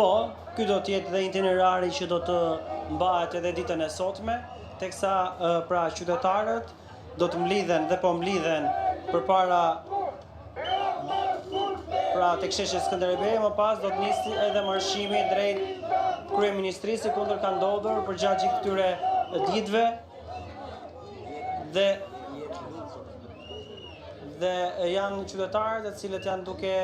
Po, ky do të jetë dhe itinerari që do të mbahet edhe ditën e sotme, teksa pra qytetarët do të mblidhen dhe po mblidhen përpara pra tek sheshi Skënderbej, më pas do të nisë edhe marshimi drejt kryeministrisë, sikundër ka ndodhur përgjatë gjithë këtyre ditëve dhe dhe janë qytetarët të cilët janë duke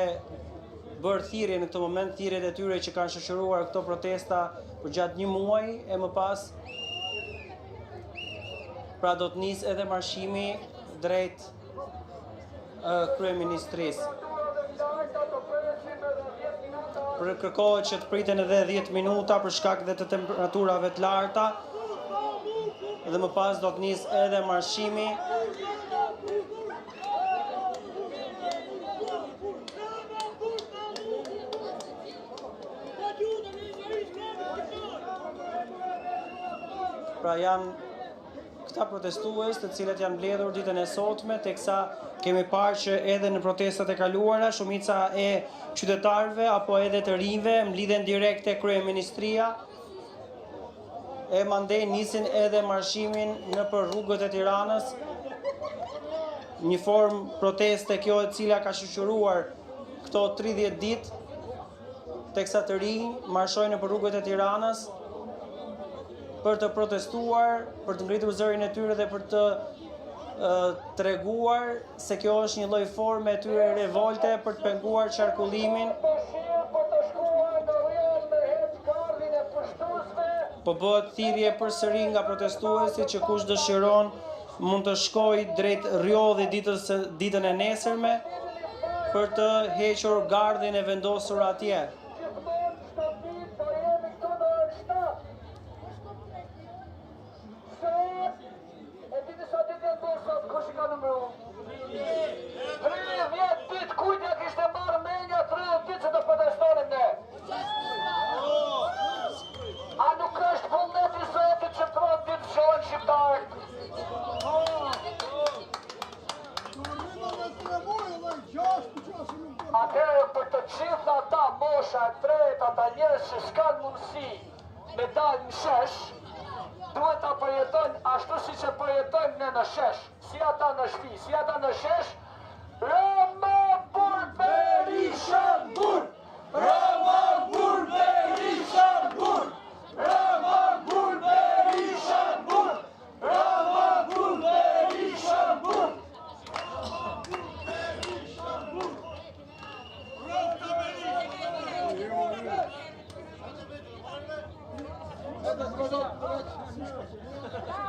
bërë thirrje në këtë moment, thirrjet e tyre që kanë shoqëruar këto protesta përgjatë një muaji e më pas pra do të nisë edhe marshimi drejt kryeministrisë. Për kërkohet që të priten edhe 10 minuta për shkak dhe të temperaturave të larta dhe më pas do të nisë edhe marshimi. Pra janë këta protestues të cilët janë mbledhur ditën e sotme, teksa kemi parë që edhe në protestat e kaluara, shumica e qytetarëve apo edhe të rinjve mblidhen direkt te kryeministria e mandej nisin edhe marshimin nëpër rrugët e Tiranës, një formë proteste kjo e cila ka shoqëruar këto 30 ditë, teksa të rinj marshojnë nëpër rrugët e Tiranës për të protestuar, për të ngritur zërin e tyre dhe për të treguar se kjo është një lloj forme e tyre revolte për të penguar qarkullimin. Po bëhet thirrje përsëri nga protestuesit që kush dëshiron mund të shkojë drejt Rrjollit ditës ditën e nesërme për të hequr gardhin e vendosur atje. E dini sa ditë janë bërë sot, kush i ka numëru? 30 ditë, kujt ja kishte marrë menja 30 ditë që do protestonim ne? A nuk është vullneti i Zotit që 30 ditë zgjohen shqiptarët? Atëherë për të gjithë ata mosha e tretë, ata njerëz që s'kanë mundësi me dalë në shesh, duhet ta përjetojnë ashtu siç e përjetojmë ne në shesh, si ata në shtëpi, si ata në shesh, Rama burg Berisha burg! Rama burg Berisha burg! Rama burg Berisha burg! Rama burg Berisha burg! Rama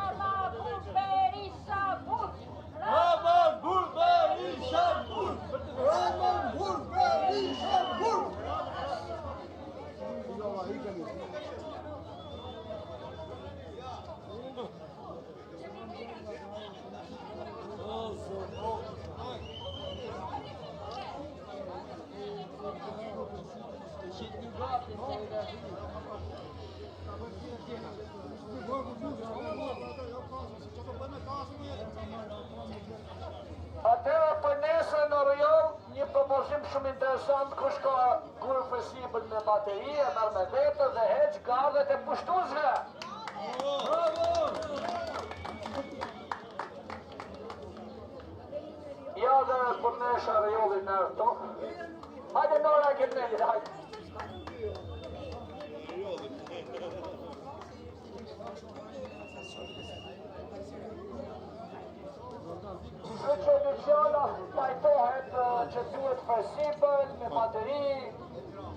burg Berisha burg! Rama burg Berisha burg! Rama burg Berisha burg! Atëherë për nesër në Rrjoll, një propozim shumë interesant, kush ka gur fleksibël me bateri, e merr me vete dhe heq gardhet e pushtuesve. Bravo! Ja dhe për nesër Rrjolli në to. Hajde Nora e Kelmendit, hajde. Kështu që Luciana pajtohet që duhet fleksibël, me bateri,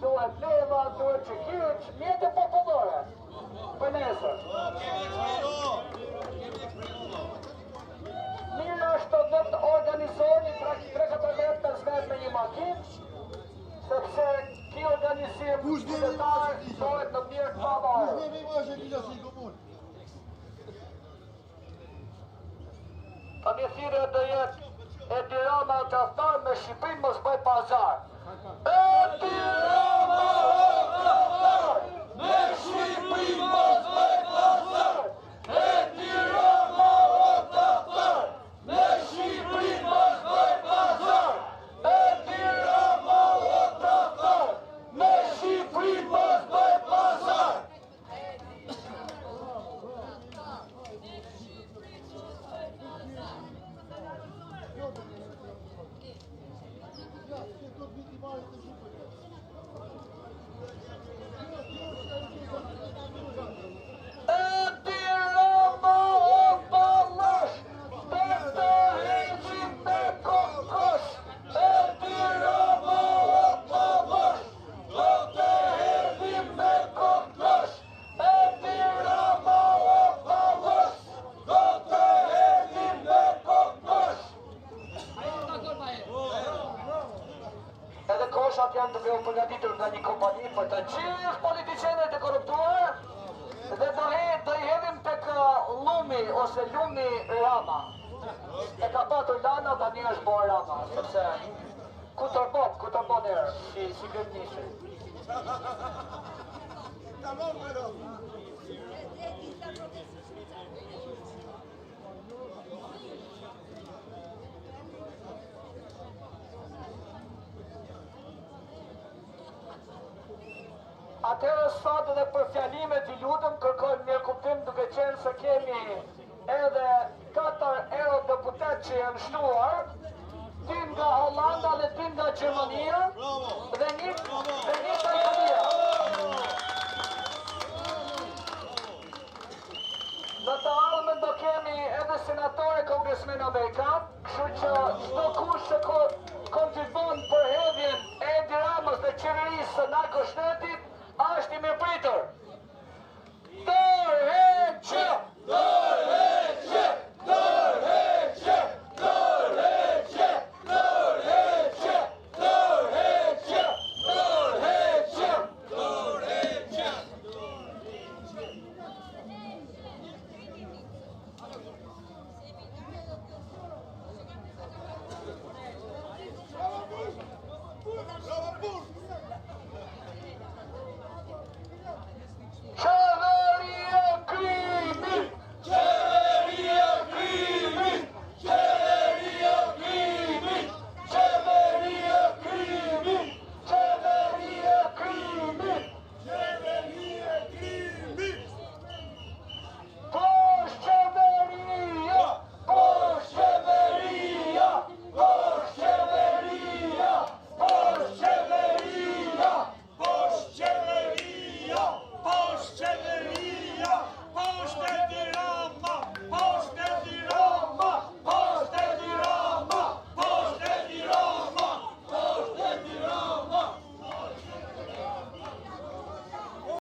duhet leva, duhet çekiç, mjete popullore, për nesër. Mirë është të vetë organizoni 3-4 vetë, 5 vetë me një makinë, sepse ky organizim qytetar bëhet në mënyrë të pavarur. Tani thirrja do jetë Edi Rama o tradhtar me Shqipërinë mos bëj pazar. Edi Rama o tradhtar me Shqipërinë mos bëj pazar. Edi Rama o tradhtar me Shqipërinë mos bëj pazar. Edi Rama o tradhtar me Shqipërinë mos bëj pazar. Koshat janë duke u përgatitur nga një kompani për të gjithë politiqenët e korruptuar dhe do he, do i hedhim tek llumi ose lumi Rama. E ka patur Lana, tani është bërë Rama, sepse ku tërbon, ku tërbon erë, si, si kryeministri. Atëherë sot edhe për fjalimet ju lutem kërkojmë mirëkuptim duke qenë se kemi edhe 4 eurodeputetë që janë shtuar, dy nga Holanda dhe dy nga Gjermania dhe një dhe një nga Italia. Në të ardhmen do kemi edhe senatorë e kongresmenë amerikanë, kështu që çdo kush që kontribuon për hedhjen e Edi Ramës dhe qeverisë së narkoshtetit është i mirëpritur. Dorëheqje! Dorëheqje! Dorëheqje! Dorëheqje! Dorëheqje! Dorëheqje! Dorëheqje! Dorëheqje! Bravo, burr!